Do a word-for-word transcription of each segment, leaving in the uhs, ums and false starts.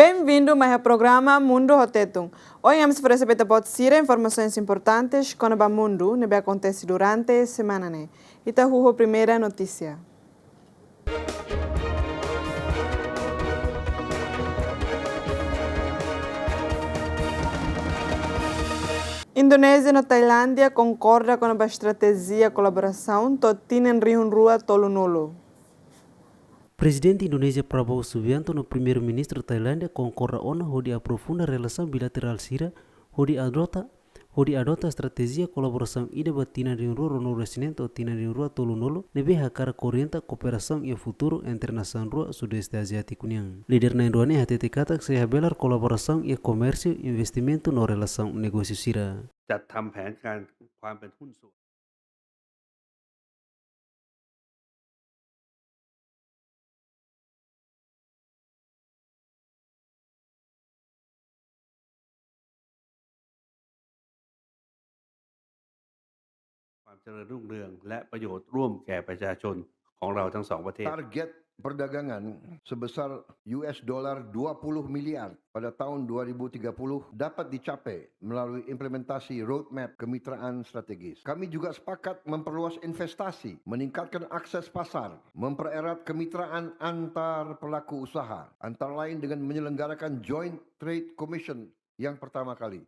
Bem-vindo mai iha programa Mundu ho Tetun. Ohin ami sei oferese ba ita-boot sira informasaun importante kona-ba mundu ne'ebé akontese durante semana ne'e. Ita hahú ho primeira notísia. Indonézia no Tailándia konkorda kona-ba estratéjia kolaborasaun to'o tinan rihun rua tolunulu. Prezidente Indonézia Prabowo Subianto no Primeiru-Ministru Tailándia konkorda ona hodi aprofunda relasaun bilaterál sira, hodi adota, hodi adota estratéjia kolaborasaun ida ba tinan rihun rua ruanulu-resin-neen to'o tinan rihun rua tolunulu, ne'ebé hakarak orienta kooperasaun iha futuru entre nasaun rua Sudeste Aziátiku nian. Líder na'in-rua ne'e hatete katak sei habelar kolaborasaun iha komérsiu, investimentu no relasaun negósiu sira. จัดทำแผนการความเป็นหุ้นส่วน ความเจริญรุ่งเรืองและประโยชน์ร่วมแก่ประชาชนของเราทั้งสองประเทศ Target perdagangan sebesar U S dollar dua puluh miliar pada tahun dua ribu tiga puluh dapat dicapai melalui implementasi roadmap kemitraan strategis. Kami juga sepakat memperluas investasi, meningkatkan akses pasar, mempererat kemitraan antar pelaku usaha, antara lain dengan menyelenggarakan Joint Trade Commission yang pertama kali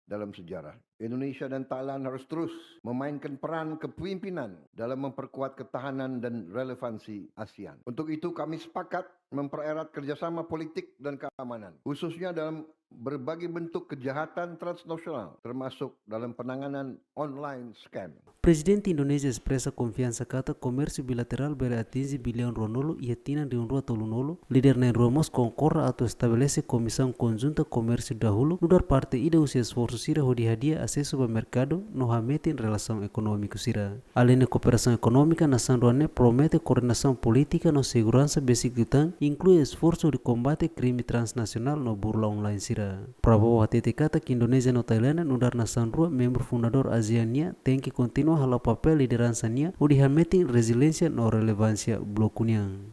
dalam sejarah. Indonesia dan Thailand harus terus memainkan peran kepemimpinan dalam memperkuat ketahanan dan relevansi ASEAN. Untuk itu, kami sepakat mempererat kerjasama politik dan keamanan, khususnya dalam berbagai bentuk kejahatan transnasional, termasuk dalam penanganan online scam. Prezidente Indonézia espresa konfiansa katak komérsiu bilaterál bele atinje biliaun ruanulu iha tinan rihun rua tolunulu. Líder na'in-rua mós konkorda atu estabelese Komisaun Konjunta Komérsiu dahuluk, nu'udar parte ida husi esforsu sira hodi hadi'a asesu ba merkadu no hametin relasaun ekonómiku sira. Aleinde kooperasaun ekonómika, nasaun rua ne'e promete koordenasaun polítika no seguransa besik liután, inklui esforsu hodi kombate krime transnasionál no burla online sira. Prabowo hatete katak Indonézia no Tailándia nu'udar nasaun rua membru fundadór ASEAN nian tenke kontinua hala'o papél lideransa nian hodi hametin reziliénsia no relevánsia bloku nian.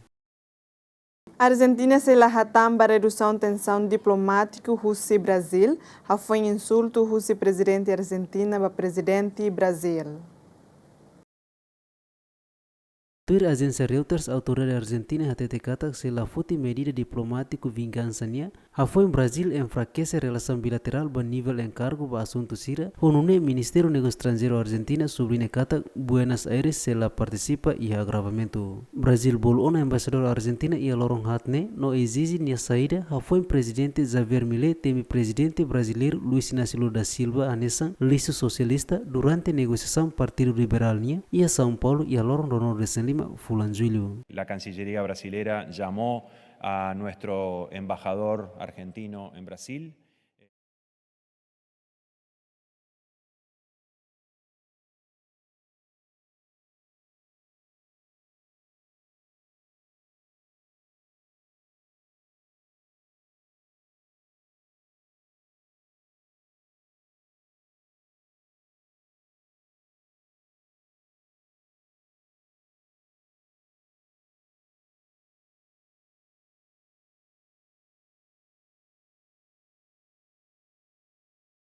Arjentina sei la hatán ba redusaun tensaun diplomátiku husi Brazíl, hafoin insultu husi Prezidente Arjentina ba Prezidente Brazíl. Tuir ajénsia Reuters, autoridade Arjentina hatete katak sei la foti medida diplomátiku vingansa nian, hafoin Brazíl enfrakese relasaun bilaterál ba nivel enkargu ba asuntu sira, ho nune'e Ministériu Negósiu Estranjeiru Arjentina subliña katak Buenos Aires sei la partisipa iha agravamentu. Brazíl bolu ona embaixadór Arjentina iha loron haat ne'e no ezije nia saída, hafoin Prezidente Javier Milei temi Prezidente Brazíl Luiz Inácio Lula da Silva hanesan lixu sosialista durante negosiasaun Partidu Liberál nian iha São Paulo iha loron ruanulu-resin-lima fulan Jullu. La Cancillería brasilera llamó a nuestro embajador argentino en Brasil.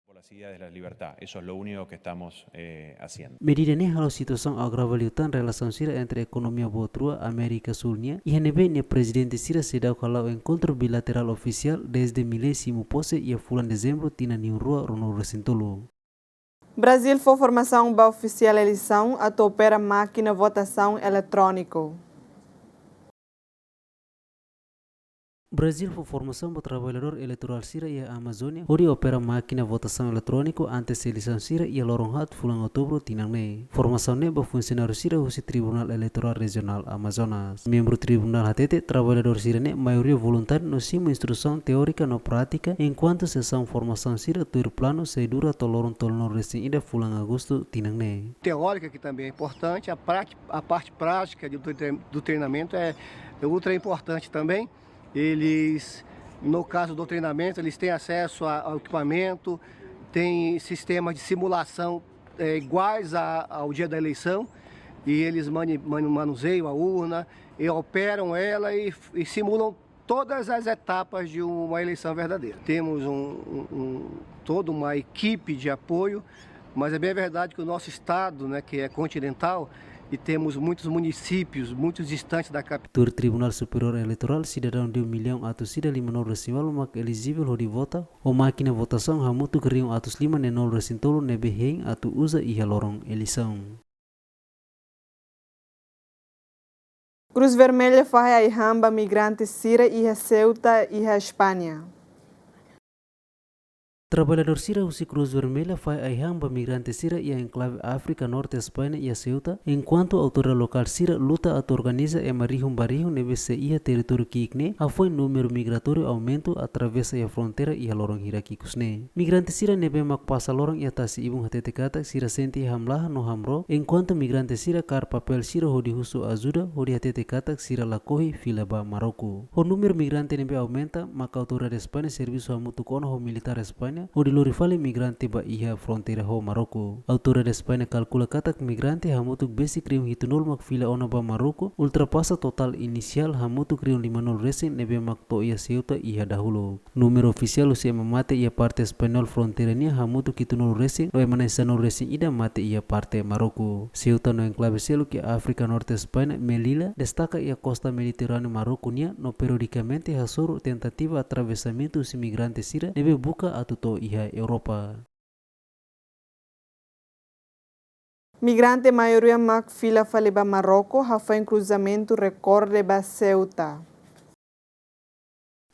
Por las ideas de la libertad. Eso es lo único que estamos, eh, haciendo. Medida ne'e halo situasaun agrava liután relasaun sira entre ekonomia boot rua Amérika Súl nian, iha ne'ebé nia prezidente sira seidauk hala'o enkontru bilaterál ofisiál desde Milei simu pose iha fulan Dezembru tinan rihun rua ruanulu-resin-tolu. Brazíl fó formasaun ba ofisiál eleisaun atu opera mákina votasaun eletróniku. Brazíl fó formasaun ba traballadór eleitorál sira iha Amazónia hodi opera mákina votasaun eletróniku antes eleisaun sira iha loron haat fulan Outubru tinan ne'e. Formasaun ne'e ba funsionáriu sira husi Tribunál Eleitorál Rejionál Amazonas. Membru tribunál hatete traballadór sira ne'e maioria voluntáriu no simu instrusaun teórika no prátika, enkuantu sesaun formasaun sira tuir planu sei dura to'o loron tolunulu-resin-ida fulan Agostu tinan ne'e. Teórica, que também é importante, a prática, a parte prática do tre-, do treinamento é, é ultra importante também. Eles, no caso do treinamento, eles têm acesso a, ao equipamento, têm sistemas de simulação, é, iguais a, ao dia da eleição, e eles mani-, manu-, manuseiam a urna, e operam ela e, e simulam Todas as etapas de uma eleição verdadeira. Temos um, um, um, toda uma equipe de apoio, mas é bem verdade que o nosso estado, né, que é continental, e temos muitos municípios muito distantes da capital. Tuir Tribunál Superiór Eleitorál, sidadaun rihun atus ida limanulu-resin-ualu mak elijivel hodi vota, ho mákina votasaun hamutuk rihun atus lima neenulu-resin-tolu ne'ebé hein atu uza iha loron eleisaun. Cruz Vermelha fahe ai-han ba migrante sira iha Ceuta, iha España. Traballadór sira husi Cruz Vermelha fahe ai-han ba migrante sira iha enklave Áfrika Norte España iha Ceuta, enkuantu autoridade lokál sira luta atu organiza ema rihun ba rihun ne'ebé sei iha territóriu ki'ik ne'e, hafoin númeru migratóriu aumenta atravesa iha fronteira iha loron hirak ikus ne'e. Migrante sira ne'ebé mak pasa loron iha tasi-ibun hatete katak sira sente hamlaha no hamrook, enkuantu migrante sira kaer papél sira hodi husu ajuda, hodi hatete katak sira lakohi fila ba Marroko. Ho númeru migrante ne'ebé aumenta, maka autoridade España servisu hamutuk ona ho militár España, hodi lori fali migrante ba iha fronteira ho Marroko. Autoridade España kalkula katak migrante hamutuk besik rihun hitunulu mak fila ona ba Marroko, ultrapasa totál inisiál hamutuk rihun limanulu-resin ne'ebé mak to'o iha Ceuta iha dahuluk. Númeru ofisiál husi ema mate iha parte español fronteira nian hamutuk hitunulu-resin, no ema na'in sanulu-resin-ida mate iha parte Marroko. Ceuta no enklave seluk iha Áfrika Norte España, Melilla, destaka iha kosta Mediterráneu Marroko nian, no periodikamente hasoru tentativa atravesamentu husi migrante sira ne'ebé buka atu to'o iha Europa. Migrante maioria mak fila fali ba Marroko, hafoin kruzamentu rekorde ba Ceuta.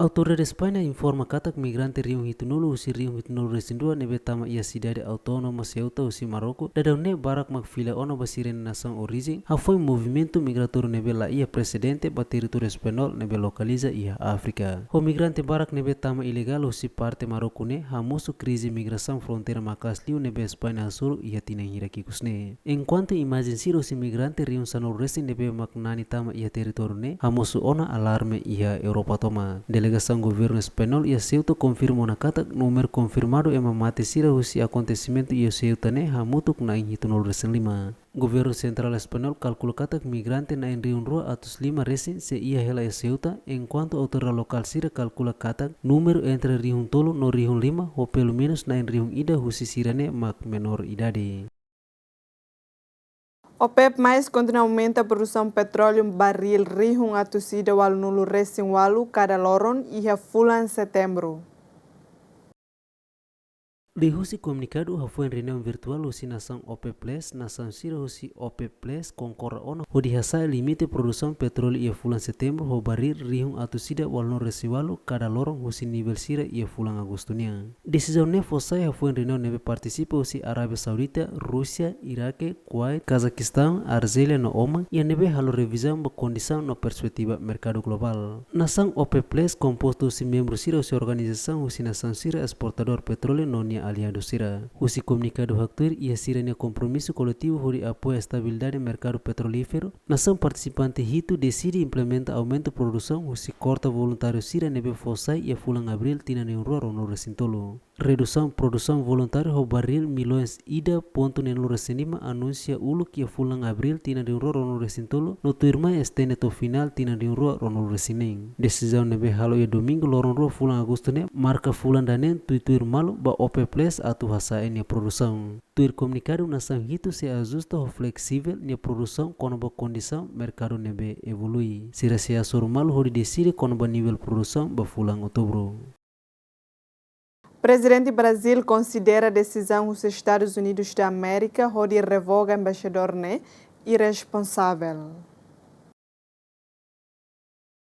Autoridade España informa katak migrante rihun hitunulu husi rihun hitunulu-resin-rua ne'ebé tama iha sidade autónoma Ceuta husi Marroko, daudaun ne'e barak mak fila ona ba sira-nia nasaun orijen, hafoin movimentu migratóriu ne'ebé la iha presedente ba territóriu español ne'ebé lokaliza iha Áfrika. Ho migrante barak ne'ebé tama ilegál husi parte Marroko ne'e, hamosu krize migrasaun fronteira maka'as liu ne'ebé España hasoru iha tinan hirak ikus ne'e. Enkuantu imajen sira husi migrante rihun sanulu-resin ne'ebé mak nani tama iha territóriu ne'e, hamosu ona alarme iha Europa tomak. Delegasaun governu español iha Ceuta konfirma ona katak númeru konfirmadu ema mate sira husi akontesimentu iha Ceuta ne'e hamutuk na'in hitunulu-resin-lima. Governu sentrál español kalkula katak migrante na'in rihun rua atus lima resin sei iha hela iha Ceuta, enkuantu autoridade lokál sira kalkula katak númeru entre rihun tolu no rihun lima, ho pelumenus na'in rihun ida husi sira-ne'e mak menór idade. OPEP mais kontinua aumenta produsaun petróleu baríl rihun atus ida ualunulu-resin-ualu kada loron iha fulan Setembru. Liuhusi komunikadu hafoin reuniaun virtuál husi nasaun OPEP plus, nasaun sira husi OPEP plus konkorda ona hodi hasa'e limite produsaun petróleu iha fulan Setembru ho baríl rihun atus ida ualunulu-resin-ualu kada loron husi nivel sira iha fulan Agostu nian. Desizaun ne'e fó sai hafoin reuniaun ne'ebé partisipa husi Arábia Saudita, Rúsia, Iraque, Kuwait, Cazaquistão, Argélia no Oman, iha ne'ebé halo revizaun ba kondisaun no perspetiva merkadu globál. Nasaun OPEP plus kompostu husi membru sira husi organizasaun husi nasaun sira esportadór petróleu no nia aliadu sira. Husi komunikadu haktuir iha sira-nia kompromisu koletivu hodi apoia estabilidade merkadu petrolíferu, nasaun partisipante hitu deside implementa aumentu produsaun husi korta voluntáriu sira ne'ebé fó sai iha fulan Abríl tinan rihun rua ruanulu-resin-tolu. Redusaun produsaun voluntáriu ho baríl milhões ida pontu neenulu-resin-lima anunsia uluk iha fulan Abríl tinan rihun rua ruanulu-resin-tolu, no tuirmai estende to'o finál tinan rihun rua ruanulu-resin-neen. Desizaun ne'ebé halo iha Domingu loron rua fulan Agostu ne'e marka fulan daneen tuituir malu ba OPEP plus atu hasa'e nia produsaun. Tuir komunikadu, nasaun hitu sei ajusta ho fleksivel nia produsaun kona-ba kondisaun merkadu ne'ebé evolui. Sira sei hasoru malu hodi deside kona-ba nivel produsaun ba fulan Outubru. Prezidente Brazíl konsidera desizaun husi Estadus Unidus da Amérika hodi revoga embaixadór ne'e irresponsavel.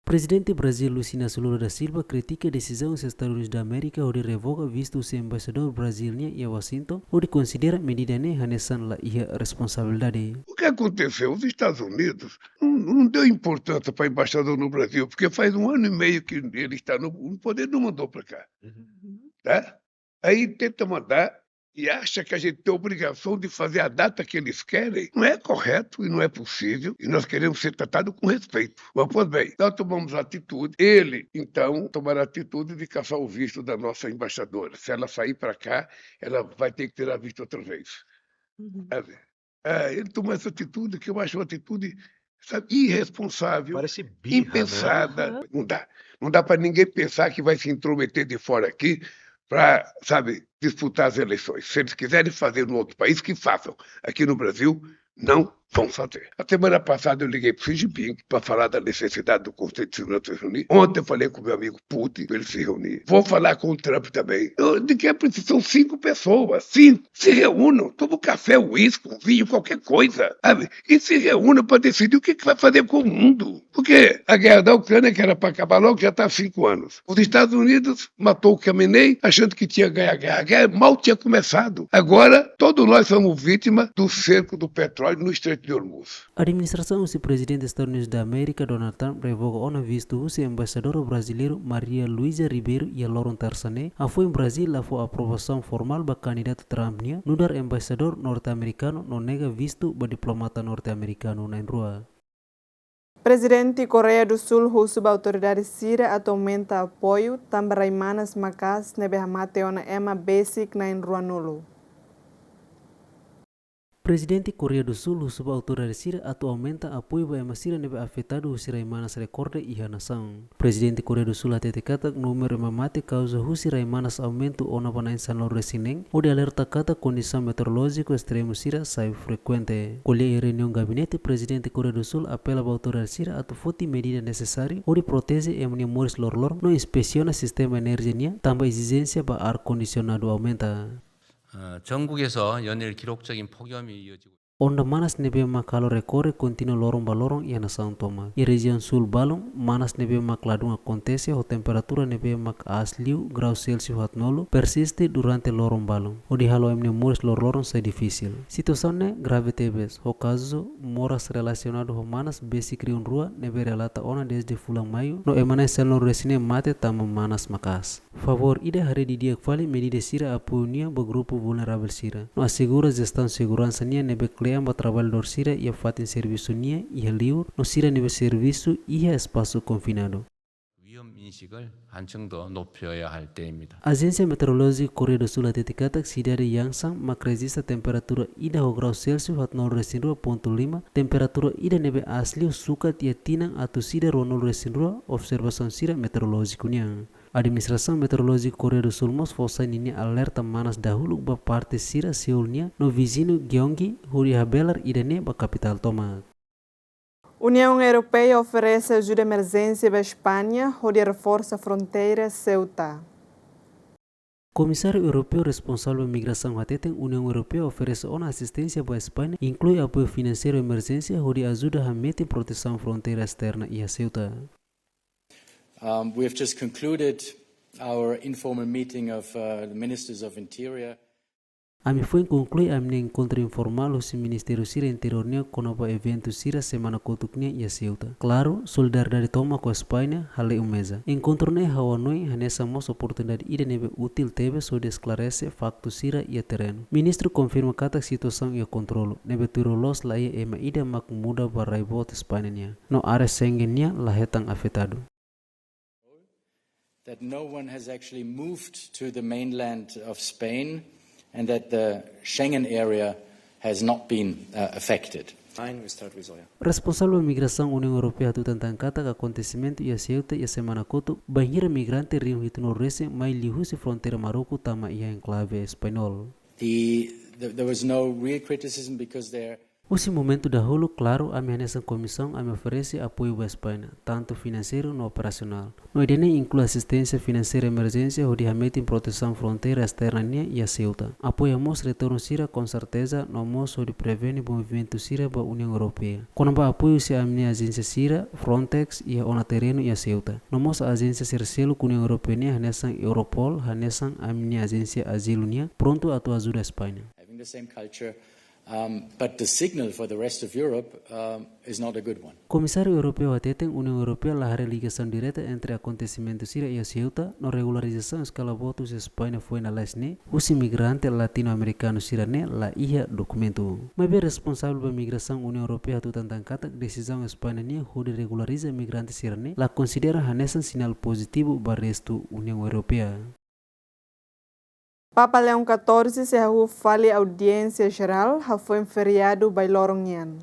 Prezidente Brazíl Luiz Inácio Lula da Silva kritika desizaun husi Estadus Unidus da Amérika hodi revoga vistu husi embaixadór Brazíl nian iha Washington, hodi konsidera medida ne'e hanesan la iha responsabilidade. O que aconteceu? Os Estados Unidos não, não deu importância para embaixador no Brasil, porque faz um ano e meio que ele está no, no poder, não mandou para cá. Tá? Aí tenta mandar e acha que a gente tem obrigação de fazer a data que eles querem. Não é correto e não é possível, e nós queremos ser tratados com respeito. Mas, pois bem, nós tomamos a atitude, ele, então, tomar a atitude de caçar o visto da nossa embaixadora. Se ela sair para cá, ela vai ter que tirar visto outra vez. Uhum. Quer dizer, é, ele tomou essa atitude que eu acho uma atitude sabe, irresponsável, parece birra, né? Impensada. Aham. Não dá. Não dá para ninguém pensar que vai se intrometer de fora aqui para, sabe, disputar as eleições. Se eles quiserem fazer no outro país, que façam. Aqui no Brasil, não vão fazer. A semana passada eu liguei para o Xi Jinping para falar da necessidade do Conselho de Segurança das Nações Unidas. Ontem eu falei com meu amigo Putin, para ele se reunir. Vou falar com o Trump também. Eu, de que é preciso? São cinco pessoas. Cinco. Se reúnam, tomam café, uísque, um vinho, qualquer coisa, sabe? E se reúnam para decidir o que, que vai fazer com o mundo. Porque a guerra da Ucrânia, que era para acabar logo, já está há cinco anos. Os Estados Unidos matou o Khamenei achando que tinha ganho a guerra. A guerra mal tinha começado. Agora, todos nós somos vítimas do cerco do petróleo no Estreito de Hormuz. Administrasaun husi Prezidente Estadus Unidus da Amérika, Donald Trump, revoga ona vistu husi embaixadora brasileiru Maria Luísa Ribeiro iha loron Tersa ne'e, hafoin Brazíl la fó aprovasaun formál ba kandidatu Trump nian nu'udar embaixadór norte-amerikanu no nega vistu ba diplomata norte-amerikanu na'in-rua. Prezidente Koreia do Sul husu ba autoridade sira atu aumenta apoiu tanba rai-manas maka'as ne'ebé hamate ona ema besik na'in-ruanulu. Prezidente Koreia do Sul husu ba autoridade sira atu aumenta apoiu ba ema sira ne'ebé afetadu husi rai-manas rekorde iha nasaun. Prezidente Koreia do Sul hatete katak númeru ema mate kauza husi rai-manas aumentu ona ba na'in sanulu-resin-neen, hodi alerta katak kondisaun meteorolójiku estremu sira sai frekuente. Ko'alia iha reuniaun gabinete, Prezidente Koreia do Sul apela ba autoridade sira atu foti medida nesesáriu hodi proteje ema nia moris loroloron no inspesiona sistema enerjia nian, tanba ezijénsia ba ar-kondisionadu aumenta. 어, 전국에서 연일 기록적인 폭염이 이어지고 Onda manas ne'ebé mak halo rekorde kontinua loron ba loron iha nasaun tomak. Iha rejiaun Súl balun, manas ne'ebé mak ladún akontese ho temperatura ne'ebé mak aas liu grau Celsius haatnulu persiste durante loron balun, hodi halo ema nia moris loroloron sai difisil. Situasaun ne'e grave tebes, ho kazu moras relasionadu ho manas besik rihun rua ne'ebé relata ona dezde fulan Maiu, no ema na'in sanulu-resin-neen mate tanba manas maka'as. Favór ida haree didi'ak fali medida sira apoiu nian ba grupu vulneravel sira, no asegura jestaun seguransa nian ne'ebé kle'an ba traballadór sira iha fatin servisu nian iha liur, no sira ne'ebé servisu iha espasu konfinadu. 위험 인식을 한층 더 높여야 할 때입니다. Ajénsia Meteorolójika Koreia do Sul hatete katak sidade Yangsan mak rejista temperatura ida ho grau Celsius haatnulu-resin-rua pontu lima, temperatura ida ne'ebé aas liu sukat iha tinan atus ida ruanulu-resin-rua observasaun sira meteorolójiku nian. Administrasaun Meteorolójika Koreia do Sul mós fó sai ninia alerta manas dahuluk ba parte sira Seul nian no viziñu Gyeonggi hodi habelar ida-ne'e ba kapitál tomak. Uniaun Europeia oferese ajuda emerjénsia ba España hodi reforsa fronteira Ceuta. Komisáriu Europeu responsavel ba migrasaun hateten Uniaun Europeia oferese ona asisténsia ba España, inklui apoiu finanseiru emerjénsia hodi ajuda hametin protesaun fronteira esterna iha Ceuta. Um, we have just concluded our informal meeting of, uh, the Ministers of Interior. Ami foin konklui ami-nia enkontru informál husi Ministériu sira Interiór nian kona-ba eventu sira semana kotuk nian iha Ceuta. Klaru, solidariedade tomak ho España hale'u meza. Enkontru ne'e ha'u hanoin hanesan mós oportunidade ida ne'ebé útil tebes hodi esklarese faktu sira iha terrenu. Ministru konfirma katak situasaun iha kontrolu, ne'ebé tuir loloos laiha ema ida mak muda ba rai-boot España nian, no área Schengen nian la hetan afetadu. That no one has actually moved to the mainland of Spain and that the Schengen area has not been, uh, affected. Fine, we start with Zoya. Responsavel migrasaun Uniaun Europeia hatutan tan katak akontesimentu iha Ceuta iha semana kotuk, bainhira migrante rihun hitunulu resin mai liuhusi fronteira Maroku tama iha enklave Español. The, the, there was no real criticism because there Husi momentu dahuluk, klaru, ami hanesan komisaun, ami oferese apoiu ba España, tantu finanseiru no operasionál. No ida-ne'e inklui asisténsia finanseira emerjénsia hodi hametin protesaun fronteira esterna nian iha Ceuta. Apoia mós retornu sira, konserteza, no mós hodi prevene movimentu sira ba Uniaun Europeia. Kona-ba apoiu husi ami-nia ajénsia sira, Frontex, iha ona terrenu iha Ceuta. No mós ajénsia sira seluk Uniaun Europeia nian hanesan Europol, hanesan ami-nia ajénsia azilu nian, prontu atu ajuda España. Having the same culture, um, but the signal for the rest of Europe, um, is not a good one. Komisáriu Europeu hateten Uniaun Europeia la haree ligasaun direta entre akontesimentu sira iha Ceuta no regularizasaun eskala boot husi España foin lalais ne'e husi migrante latino-amerikanu sira ne'e la iha dokumentu. Maibé responsavel ba migrasaun Uniaun Europeia hatutan tan katak desizaun España nian hodi regulariza migrante sira ne'e la konsidera hanesan sinál pozitivu ba restu Uniaun Europeia. Papa Leão catorze sei hahú fali audiénsia jerál hafoin feriadu bailorong nian.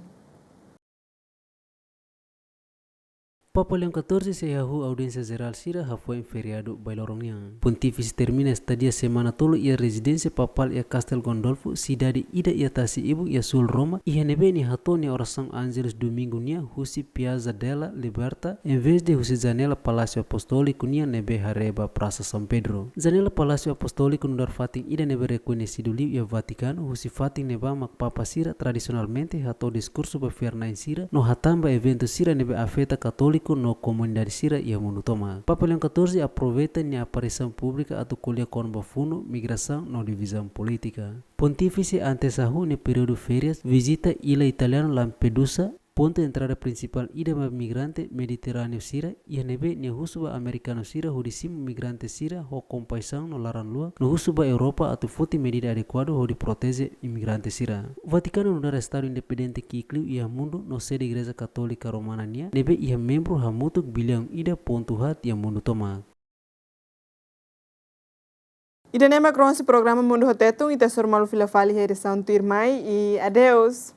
Papa Leão catorze sei hahú audiénsia jerál sira hafoin feriadu bailoron nian. Pontífise termina estadia semana tolu iha rezidénsia papál iha Castel Gandolfo, sidade ida iha tasi-ibun iha súl Roma, iha ne'ebé nia hato'o nia orasaun Ángelus Domingu nian husi Piazza della Libertà, envezde husi janela Palásiu Apostóliku nian ne'ebé haree ba Prasa São Pedro. Janela Palásiu Apostóliku nu'udar fatin ida ne'ebé rekoñesidu liu iha Vatikanu, husi fatin ne'ebá mak papa sira tradisionalmente hato'o diskursu ba fiar-na'in sira no hatán ba eventu sira ne'ebé afeta katóliku no komunidade sira iha mundu tomak. Papa Leão catorze aproveita nia aparisaun públika atu ko'alia kona-ba funu, migrasaun no divizaun polítika. Pontífise antes hahú nia períodu férias vizita ila italianu Lampedusa, pontu entrada prinsipál ida ba migrante Mediterráneu sira, iha ne'ebé nia husu ba amerikanu sira hodi simu migrante sira ho kompaixaun no laran-luak, no husu ba Europa atu foti medida adekuadu hodi proteje imigrante sira. Vatikanu nu'udar estadu independente ki'ik liu iha mundu no sede Igreja Katólika Romana nian, ne'ebé iha membru hamutuk biliaun ida pontu haat iha mundu tomak. Ida-ne'e mak rona husi programa Mundu ho Tetun, ita hasoru malu fila fali iha edisaun tuirmai i adeus.